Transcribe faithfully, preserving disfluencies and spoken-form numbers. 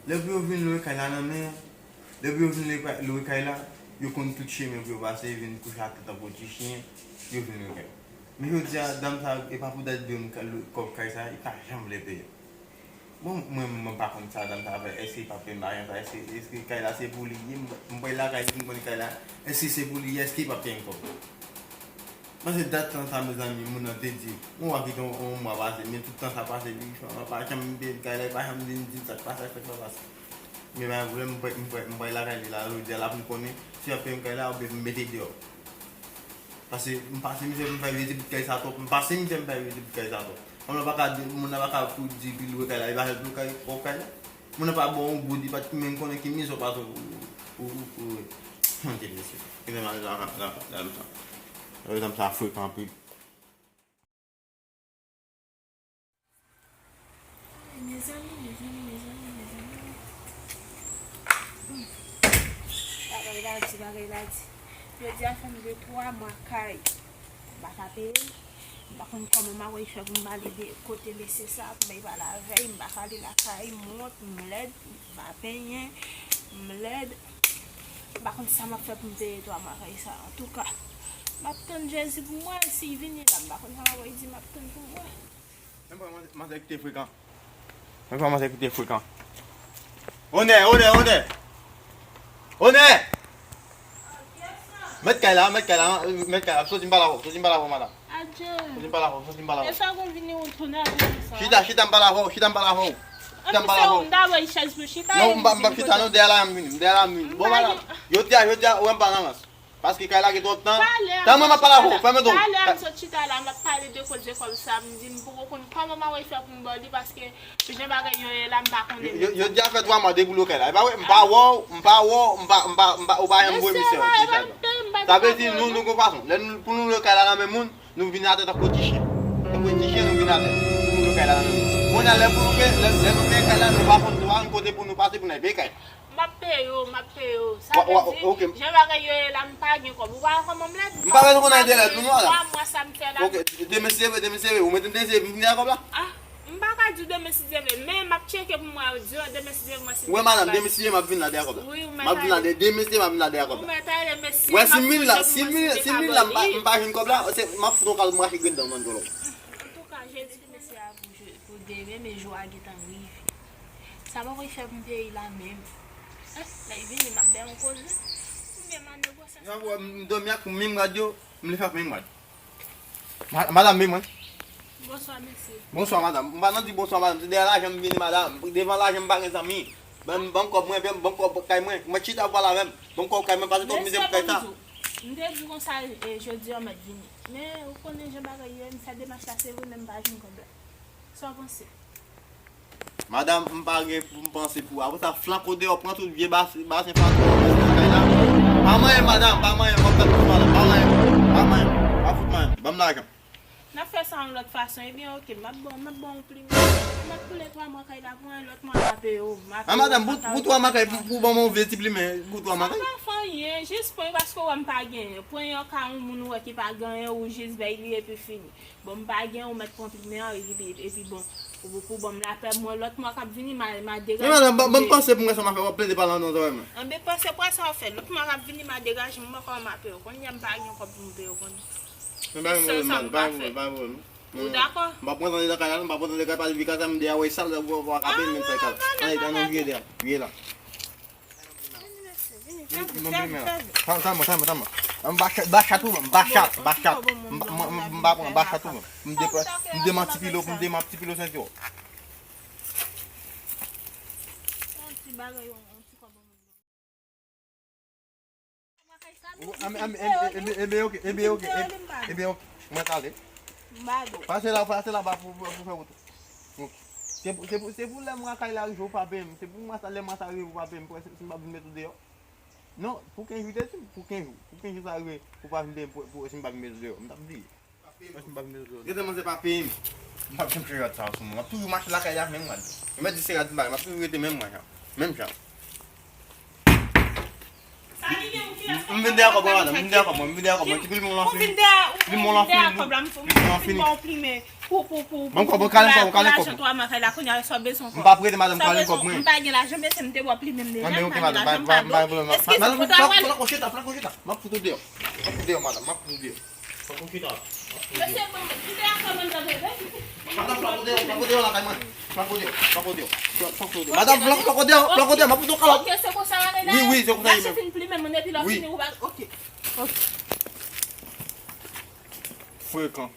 Lè pou yo vin lwe kay la nan men an, lè pou yo vin lwe, lwe kay la, yo konn tout chemen pou yo pase, vin kouche atè tankou ti chen, yo vin lwe kay la. Men jodi a, dam sa, e pa poutèt li menm kòb kay sa, li pa janm vle peye. Bon, mwen, mwen pa konn sa dam sa fè. Èske li p ap peye m lajan sa? Èske, èske kay la se pou li ye? M, m pral lakay li pou m konn kay la. Èske se pou li ye? Èske li p ap peye m kòb? Paske dat tan sa, mezanmi, moun nan te di, mwen wè ki te yon, yon mwa pase, men tout tan sa pase, li pa, pa janm vin kay la, li pa janm vin di m sa k pase, sa k pa pase. Men pa gen pwoblèm, m pral, m pral, m pral lakay li la, jodi a la pou m konnen si y ap peye m kay la oubyen pou m mete l deyò. Paske m pase misye pou m fè vye ti bout kay sa twòp, m pase misye pou m fè vye ti bout kay sa twòp. Moun nan pa ka di, moun nan pa ka pou di pou l lwe kay la, li pa fè pou lwe kay, pwòp kay la. Moun nan pa ba w yon goud, li pa t menm konnen ki mizè w pase ou, ou, ou, ou, Mon Dieu, mesye. Mezanmi, mezanmi, mezanmi, mezanmi, sa frekan anpil. Mezanmi, mezanmi, mezanmi, mezanmi. Hmm. Bagay la di, bagay la di. Jodi a fè m de twa mwa kay. M pa ka peye. M pa konn kòman m a wè fè pou m ale de kote mesye sa, pou m al pale avè l. M pa ka ale lakay, m wont, m lèd, m pa penyen, m lèd. M pa konn sa m ap fè pou m peye twa mwa kay sa. Antouka, m ap tann Jezi pou m wè si l vini la. M pa konn sa m ap wè di, m ap tann pou m wè. Menm pa manzè, manzè kite frekan. Menm pa manzè kite frekan. Onè, onè, onè! Onè! Mèt kay la, mèt kay la, mèt kay la. Soti m pale avè w, soti m pale avè w, madanm. Adje. Soti m pale avè w, soti m pale avè w. E sa konn vini ou tounen avè m sa? Chita, chita m pale avè w, chita m pale avè w. Chita m pale avè w. Anpi se ou m ta bay chèz pou chita. Non, m pa, m p ap chita non, dèyè la a m vini, dèyè la a m vini. Bon, madanm, yo di a, yo di a, ou wè m pa nan rans. Paske kay la gen twòp tan. Tan mwen m ap pale avè w, fèmen do. Talè a m sot chita la, m ap pale de koze kòb sa, m di m poko konn kòman m a wè fè pou m ba w li, paske jan bagay yo ye la, m pa konnen. Yo, yo, yo di a fè twa mwa depi w lwe kay la. E pa vre, m pa wè w, m pa wè w, m pa, m pa, m pa, ou pa janm voye mesye yo. Sa vle di nou, nou gon fason. Lè nou, pou nou lwe kay la nan men moun, nou vin atè tankou ti chen. Tankou ti chen, nou vin atè. Pou nou lwe kay la nan men moun. Kounye a, lè pou nou gen, lè, lè nou gen kay la, nou pa konn, nou pa konn kote pou nou pase pou n al peye kay. M ap peye w, m ap peye w. Sa vle di, jan bagay yo ye la, m pa gen kòb. Ou pa wè kòman m lèd? M pa bezwen konn anyen de lèd, nou wè la. Twa mwa sa m fè la. Ok, demen si Dye vle, demen si Dye vle. Ou mete m demen si Dye vin dèyè kòb la? Ah, m pa ka di w demen si Dye vle, men m ap tcheke pou m wè, di w demen si Dye vle, mwen si m ap vin la dèyè kòb la. Wi, ou mèt ale. M ap vin la, de-, demen si Dye m ap vin la dèyè kòb la. Ou mèt ale, men si m ap vin la, si m vin la, m pa, m pa jwenn kòb la, se, m ap fout yon kal mwen achte grenn dan nan djòlò. Antouka, Jezi mèsi a pou je-, pou demen, men jou a gentan rive. Sa pa pral fè pou m peye la menm. Lè l vini, m ap bay yon koze. Oubyen m ap negosye. Sa pou m dòmi ak menm rad yo, m leve ak menm rad. Ma-, madanm, men mwen. Bonswa, mesye. Bonswa, madanm. M pa nan di bonswa, madanm. Se dèyè lajan m vini, madanm. Devan lajan m pa gen zanmi. Ban m, ban m kòb mwen, ban m kòb kay mwen. Mwen chita pou pale avè m. Ban m kòb kay mwen, pase twòp mizè pou kay sa. M te di w konsa, e, jodi a w mèt vini. Men, ou konnen jan bagay yo ye, m fè demach la, se vre, men m pa jwenn kòb la. Sa w panse? Madanm, m pa gen pou m panse pou ou. Apre sa, flanke w deyò, pran tout vye bas-, basen fason nan kay la. Pa manyen, madanm, pa manyen, m ap fè tout sa la. Pa manyen, pa manyen, pa fout manyen. Ban m lajan. N ap fè sa yon lòt fason. Ebyen, oke, m ap ba w, m ap ba w yon plim. M ap koule twa mwa kay la pou yon lòt mwa, m a peye w. A, madanm, pou, pou twa mwa kay, pou, pou ban m yon vye ti plimen, pou twa mwa kay. Sa pa fè anyen, jis pran, paske w wè m pa genyen. Pran yon ka yon moun ou wè ki pa genyen, ou jis bay li epi fini. Bon, m pa gen, ou mèt pran plimen an, epi, epi bon, pou, pou ban m lapè, mwen, lòt mwa k ap vini, m a, m a degaje m. Men madanm, ban, ban m panse pou m wè sa m a fè, w ap plede pale anndan zòrèy mwen. Anben, panse pou wè sa w fè. Lòt mwa k ap vini, m a degaje m, mwen kòman m a peye w. Kounye a, m pa gen kòb pou m peye w, konnen. Men pa gen pwoblèm, madanm, pa gen pwoblèm, pa gen pwoblèm. Ou dakò? M p ap rantre nan kay la, non, m p ap rantre nan kay, pa di kay sa, m deyò, wè sal, w ap wè w ap ape, men fè kay la. Ann, ann, ann, vire la, vire la. Vini, mesye, vini, fè vit, fè vit, fè vit. Tann, tann mwen, tann mwen, tann mwen. M ba chat, ba chat ou ban m, ba chat, ba chat. M ba, m, m, m ba pran, ba chat ou ban m. M depa-, m demanti pilo, m demanti pilo senti w. Yon ti bagay, yon, yon ti kòb. Ebe, ebe, ebe, oke, ebe, oke, ebe, oke. Mwen t ale. Pase la, pase la ba pou, pou, pou fè wout ou. Se pou, se pou, se pou lè mwa kay la rive ou pa peye m. Se pou mwa sa, lè mwa sa rive ou pa peye m. Pou si m pa vin met ou deyò. Non, pou kenz jou te di m, pou kenz jou. Pou kenz jou sa rive ou pa vin peye m, pou, pou si m pa vin met ou deyò. M t ap bliye. Mwen si m pa vin met ou deyò. Gentan manzè pa peye m. M p ap janm chanje rad sa sou mwen. M ap toujou mache lakay la menm rad. Yo mèt di se rad m pa gen, m ap toujou rete menm mwen jan. Menm jan. Sa ki gen ou ki M vin dèyè kòb mwen, madanm, m vin dèyè kòb mwen, m vin dèyè kòb mwen. Ti plimen w lan fini. Plimen w lan fini. Plimen w lan fini. Plimen w lan fini. Pou pou pou. Ban m kòb mwen, kale kòb mwen, kale kòb mwen. M pa prete, madanm, kale kòb mwen. M pa gen lajan, mesye, m te ba w plimen m deja. Anben, ok, madanm, pa gen pwoblèm. Madanm, flank ou chita, flank ou chita. M ap fout ou deyò. M ap fout ou deyò, madanm, m ap fout ou deyò. Flank ou chita. Mesye, m te a kòb mwen, m te Madanm, flank ou deyò, flank ou deyò lakay mwen. Flank ou deyò, flank ou deyò. Flank ou deyò. Madanm, flank ou deyò, flank ou deyò, m ap fout ou kalòt. Ok, se konsa ale la. Wi, wi, se konsa. Mache fin plimen m, epi lè w fini, ou va. Ok. Ok. Frekan.